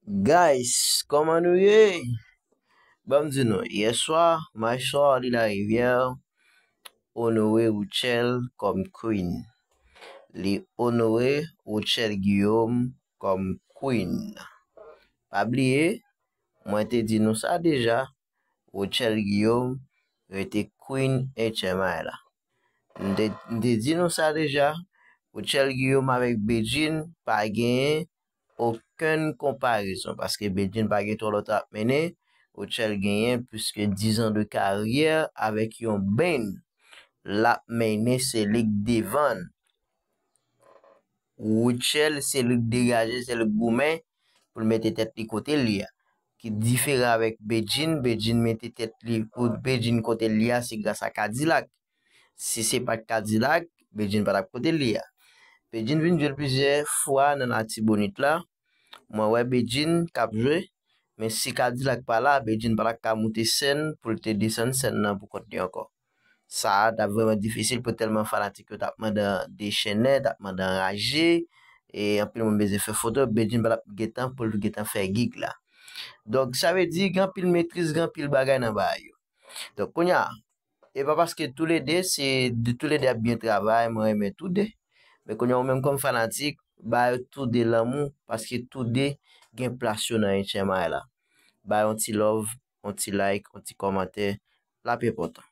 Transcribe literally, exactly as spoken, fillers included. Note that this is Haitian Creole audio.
Guys, kòman nou ye? Ban m di nou, yèswa, Maestro Arly Larivière onore Rutshelle kòm Queen. Li onore Rutshelle Guillaume kòm Queen. Pa bliye, mwen te di nou sa deja, Rutshelle Guillaume rete Queen H M I la. M te, m te di nou sa deja, Rutshelle Guillaume avèk Bedjine pa genyen okenn konparezon, paske Bedjine pa gen twò lòt l ap mennen, Rutshelle genyen plis ke diz an de karyè avèk yon band l ap mennen, se li k devan. Rutshelle se li k degaje, se li k goumen pou l mete tèt li kote l ye a. Ki diferan avèk Bedjine, Bedjine mete tèt li, pou Bedjine kote l ye a, se gras a Kadilak. Si se pa t Kadilak, Bedjine pa t ap kote l ye a. Bedjine vin jwe l plizyè fwa nan Latibonit la. Mwen wè Bedjine k ap jwe, men si Kadilak pa la, Bedjine pa t ap ka moute sèn pou l te desann sèn nan pou kont li ankò. Sa a t ap vrèman difisil pou tèlman fanatik yo t ap mande an dechennen, t ap mande an raje, e anpil moun bezwen fè foto, Bedjine pa t ap gentan pou l gentan fè gig la. Donk, sa vle di, gen anpil metriz, gen anpil bagay nan bagay yo. Donk, kounye a, e pa paske toulede, se de toulede ap byen travay, mwen renmen toude. Men kounye a, ou menm kòm fanatik, ba yo toude lanmou, paske toude gen plas yo nan H M I la. Ba yo yon ti love, yon ti like, yon ti kòmantè, l ap enpòtan.